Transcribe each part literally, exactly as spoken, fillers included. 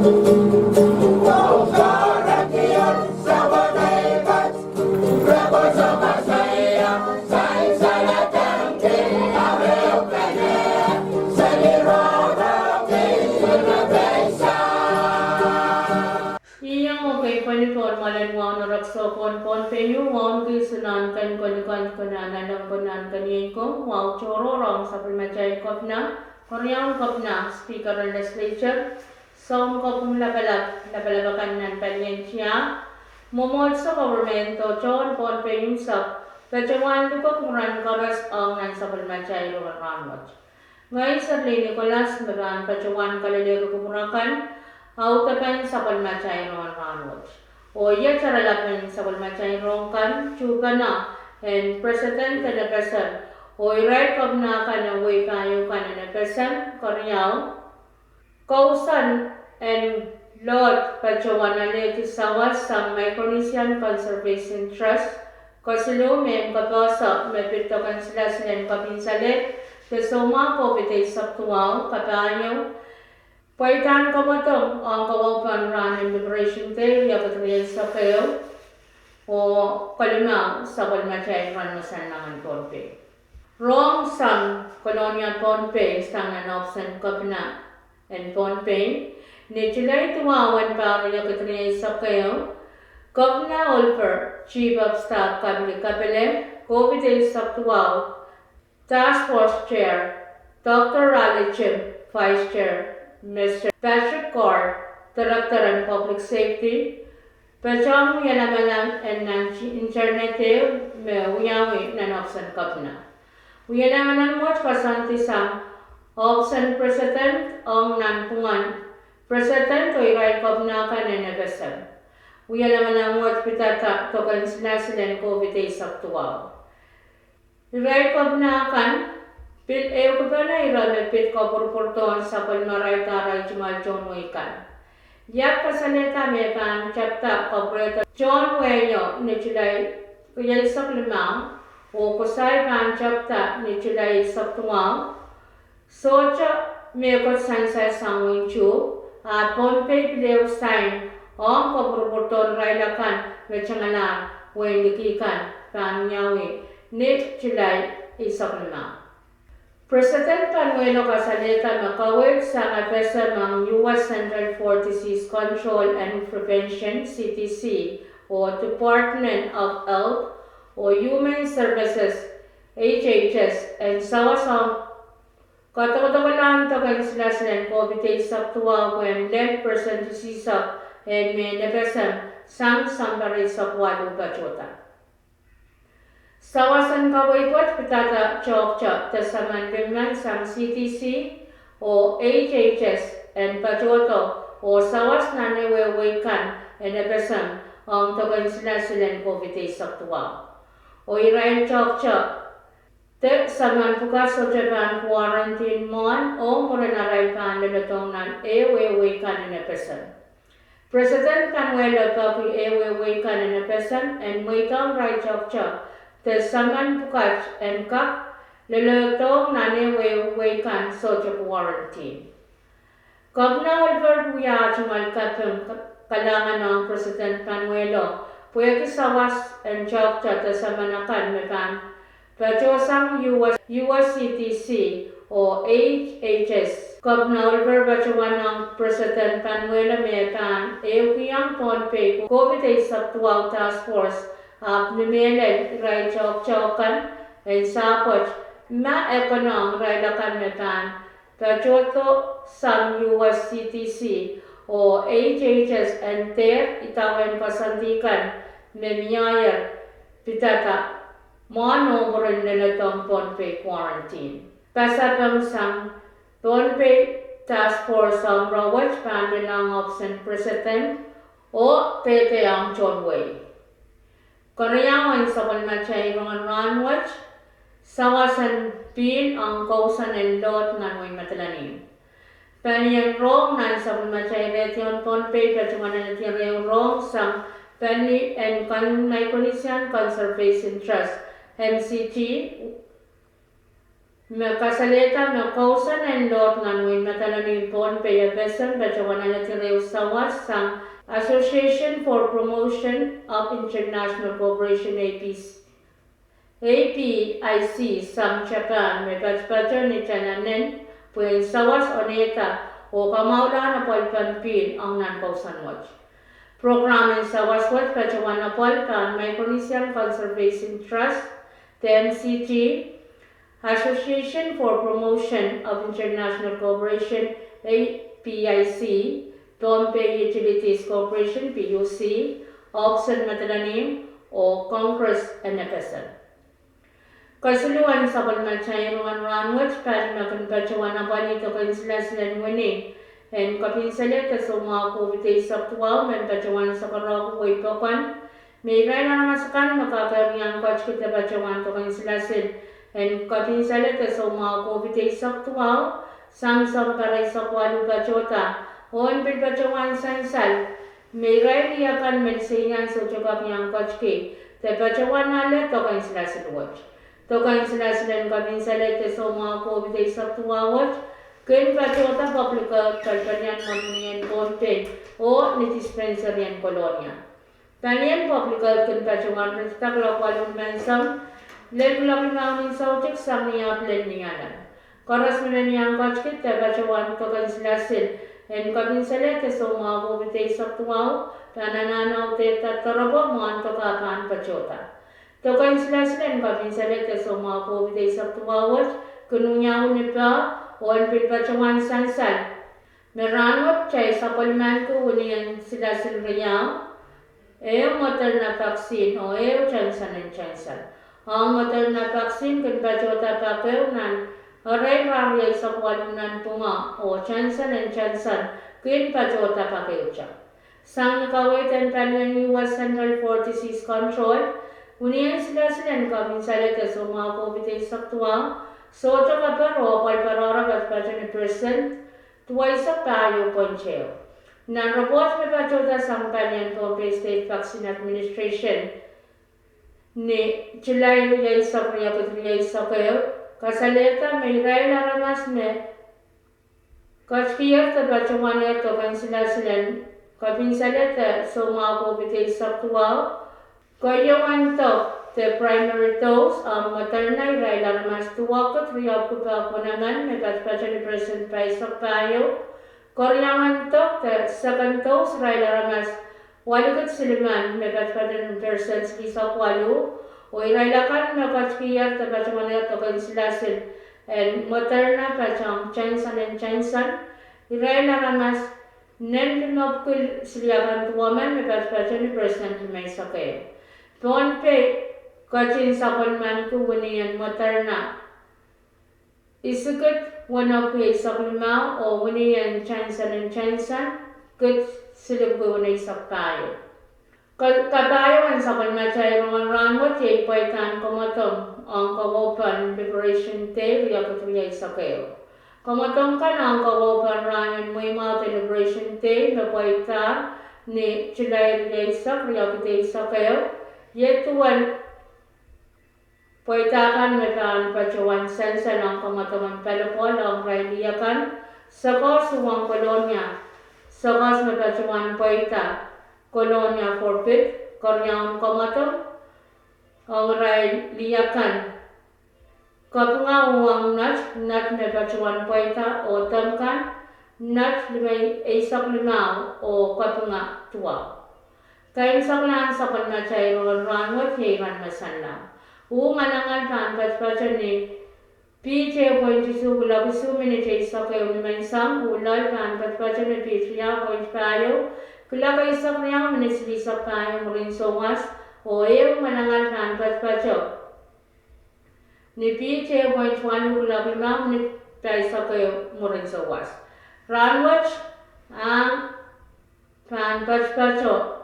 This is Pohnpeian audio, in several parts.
Ih, ong ekei pwehn pwon mwoalen wahu en rek sohp en Pohnpei, wahu en kihsang nan ken kolikan, konehng nan lohn, konehng nan keniei ko, wahu tohrohr ong sapwellimatail kepina, keriaun kepina, speaker en legislature, sounkopwung lapalap, lapalap akan nan palien tiahk, mwomwohdiso, government, oh tohn Pohnpei unsek, patohwan luhk mwuren koaros ong nan sapwellimatail rongen rahnwet. Ngehi Serlin Nicholas me pahn patohwan kalelehki kupwur akan, audepen sapwellimatail rongen rahnwet. Oh iet oaralap en sapwellimatail rohng kan, tuhpene en president en FSM, oh irail kepina kan en wehi pahieu kan en FSM, keriau, kousoan en Lord patohwan alehdi sawas sang Micronesian Conservation Trust, kesiluh mehn kapehse me pid doken silasil en kepin salehd, de soumwahu COVID eisek duwau, kapahieu, pweidahn kamwadong ong kawaupen rahn en Liberation Day, riekid rieisek ehu, oh kolimau sapwellimatail rahn me sang nan Pohnpei. Rohng sang Kolonia Pohnpei sang nan ohpis en kepina en Pohnpei, ni Sulai duwau en pahr riekid rieisek ehu, Kepina Oliver, Chief of Staff, kapili kapele COVID eisek duwau Task Force Chair, Doctor Raleigh Jim, Vice Chair, Mister Patrick Gard, Director en Public Safety, patohwan wialamalahng en nan internet ehu me wiawi nan ohpis en kepina. Wialamalahng wet koasoandi sang ohpis en president ong nanpwungen president oh irail kepina kan en FSM. Wialamalahng wet pidada doken silasil en COVID eisek duwau. Irail kepina kan pil ehukipene ire me pid kapwurpwurdohn sapwellimarail de arail tungoal tohn wehi kan. Iet kasalehda me pahn tapihada kapwurehdo tohn wehio ni Sulai rieisek limau, oh kusai pahn tapihada ni Sulai eisek duwau. Sohte mehkot sansal sang wehin Chuuk, ahpw Pohnpei pil ehu sain ong kapwurpwurdohn irail akan me tengelahr wehin liki kan pahn wiawi ni Sulai eisek limau. President Panuelo kasalehda me kaweid sang FSM ong US Centers for Disease Control and Prevention, CDC, oh Department of Health oh Human Services, HHS, en sawas ong kadokedokelahn doken silasil en COVID eisek duwau pwehn lel percent isihsek en mehn FSM sang sounpar eisek waluh patohda. Sawas en kaweid wet pidada toahkte de saman limmen sang CDC oh HHS en patohdo oh sawas nan ehuehu wehi kan en FSM ong doken silasil en COVID eisek duwau. Oh irail toahkte de saman pwukat sohte pahn quarantine mwohn oh mwurin arail pahn lelodohng nan ehuehu wehi kan en FSM. President Panuelo peki ehuehu wehi kan en FSM en mweidohng irail toahkte de saman pwukat en kak lelodohng nan ehuehu wehi kan sohte quarantine. Kepina Oliver wia tungoal kaping kalahngan ong President Panuelo pwehki sawas en toahkte de saman akan me pahn patohsang US, US CDC oh HHS. Kepina Oliver patohwan ong President Panuelo me pahn ehukihong Pohnpei COVID eisek duwau task force, ahpw ni mehlel irail toahkte kan en sahpwet ma e konehng irail akan me pahn patohdo sang US CDC oh HHS en dehr idawehn koasoandi kan me mieier pidada mwohn oh mwurin lelodohng Pohnpei quarantine. Pasapeng sang Pohnpei task force ong ire wet pahn lelong ohpis en president oh dehde ong tohn wehi. Keriau en sapwellimatail rongen rahnwet, sawas en pihl ong kousoan en load nan wehi Madolenihmw. Palien rohng nan sapwellimatail radio en Pohnpei patohwan alehdi ehu rohng sang pali en Micronesian Conservation Trust, MCT, me kasalehda me kousoan en load nan wehin Madolenihmw, Pohnpei, FSM patohwan alehdi ehu sawas sang Association for Promotion of International Cooperation, A P, A P I C, sang Japan me patopato ni tala nen pwehn sawas onehda oh kamwahulahn apwalipen pihl ong nan kousoan wet. Prokram en sawas wet patohwan apwal pahn Micronesian Conservation Trust, de M C T, Association for Promotion of International Cooperation, A P I C, Pohnpei Utilities Corporation, P U C, Ohpis en Madolenihmw, oh Congress en FSM. Kesiluhwen sapwellimatail rongen rahn wet pali me kin patohwan apwalih doken silasil en wini en kepin salehda soumwahu COVID eisek duwau me patohwan sakarehki wehi pokon me irail aramas akan me kak iang ketki de patohwan doken silasil en kepin salehda soumwahu COVID eisek duwau sang sounpar eisek waluh patohda, oh en pil patohwan sansal me irail akan me liseian sohte kak iang ketki de patohwan ale doken silasil wet. Doken silasil en kepin salehda soumwahu COVID eisek duwau wet kin patohda public health pelipelian mwohn wini en Pohnpei oh ni dispensary en Kolonia. Palien public health kin patohwan ritidek kuloak waluh menseng lel kuloak limau ni soutik sang ni ahpw lel ni alam. Koaros me men iang ketki de patohwan doken silasil en kepin salehda soumwahu COVID eisek duwau pahn anahne audehda doaropwe mwohn doke pahn patohda. Doken silasil en kepin salehda soumwahu COVID eisek duwau wet kin wiawi ni peh, oh en pil patohwan sansal me rahn wet kitail sapwellimaniki wini en silasil riau, ehu Moderna vaccine oh ehu Johnson and Johnson. Ong Moderna vaccine kin patohda pak ehu nan erein rahn rieisek waluh nanpwungo, oh Johnson and Johnson kin patohda pak ehute. Sang ni kaweid en palien U S Centers for Disease Control, wini en silasil en kepin salehda soumwahu COVID eisek duwau sohte keper oh apwal patohdo patopato ni percent duweisek pahieu point ehu. Nan report me patohda sang palien Pohnpei State Vaccine Administration ni July rieisek riekid rieisek ehu, kasalehda me irail aramas me ketkier de patohwanehr doken silasil en kepin salehda soumwahu COVID eisek duwau keieu en dok de primary dose ong Moderna irail aramas duwakid riepwiki pahk wenemen me patopato ni percent paisek pahieu, keriau en dok de second dose irail aramas walikid silimen me patopato ni percent silihsek waluh, oh irail akan me ketkier de patohwanehr doken silasil en Moderna patehng Johnson and Johnson irail aramas nen limepwiki siliakan duwemen me patopato ni percent limeisek ehu. Pohnpei ketin sapwellimaniki wini en Moderna isikid wenepwiki eisek limau oh wini en Johnson and Johnson kid silipwiki weneisek pahieu. Kapahieu en sapwellimatail rongen rahn wet iei pweidahn kamwadong ong kaweid en Liberation Day riekid rieisek ehu. Kamwadong kan ong kaweid en rahn en mweimwahu de Liberation Day me pweidahr ni July rieisek riekid eisek ehu, iei duwen pweida kan me pahn patohwan sansal ong kamwadong en palipoal ong irail lih akan, sekos uhwong Kolonia, sekos me patohwan pweida Kolonia Forbid, keriaun kamwadong ong irail lih akan, kapinga uhwong Nat, Nat me patohwan pweida oh deng kan, Nat lime eisek limau oh kapinga duwau. Kaimwiseklahn sapwellimatail rongen rahn wet iei iren me sanla. Uh ngalangal pahn patopato ni piht ehu point isuh kuloak isuh minit eisek ehu nimenseng, uh loal pahn patopato ni piht riau point pahieu kuloak eisek riau minit silihsek pahieu mwurin souwas, oh ehu ngalangal pahn patopato ni piht ehu point waluh kuloak limau minit paisek ehu mwurin souwas. Rahn wet ahng pahn patopato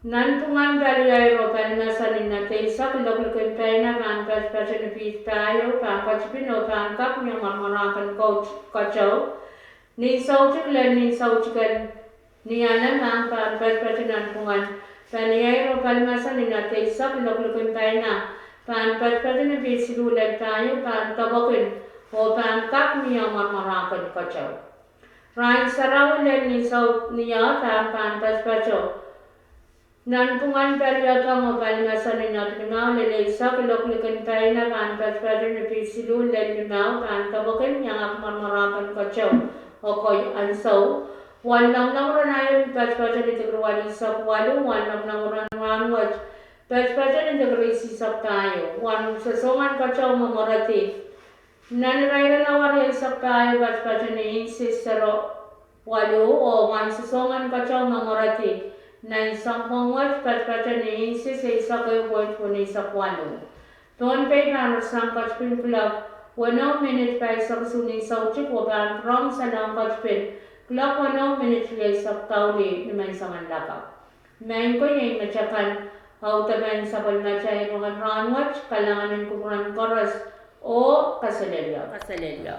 nanpwungen paliair oh palimese ni Nat eisek, iloak likin paina pahn patopato ni piht pahieu, pahn ketipin oh pahn kak mie mwarmwarahn kin kout keteu. Nin soutik lel nin soutiken ni alam ahng pahn patopato nanpwungen paliair oh palimese ni Nat eisek, iloak likin paina pahn patopato ni piht siluh lel pahieu, pahn depwekin oh pahn kak mie mwaramwarahken keteu. Rahn sarawi lel ni South Nioah pahn pahn patopato nanpwungen paliepeng oh palimasang ni Nodlimau lel eisek, iloak likin paina pahn patopato ni P siluh lel limau pahn depwekin iangahki mwaramwarahken keteu ekei ansou wahn lomwlomw rahn aio patopato ni degri waleisek waluh, wahn lomwlomw rahn wet patopato ni degri isihsek pahieu. Wahn sosohn keteu me mweredi nan irair en awa rieisek pahieu patopato ni inches sero waluh, oh wahn sosohn keteu me mweredi nan sounpwong wet patopato ni inches eisek ehu point weneisek waluh. Pohnpei pahn rasehng ketipin kuloak weneu minit pahisek isuh ni soutik oh pahn pwurehng salehng ketipin kuloak weneu minit rieisek paulih ni menseng en lakapw. Maing ko, iei me tepin audepen sapwellimatail rongen rahn wet. Kalahngan en kupwuren koaros oh kaselehlie.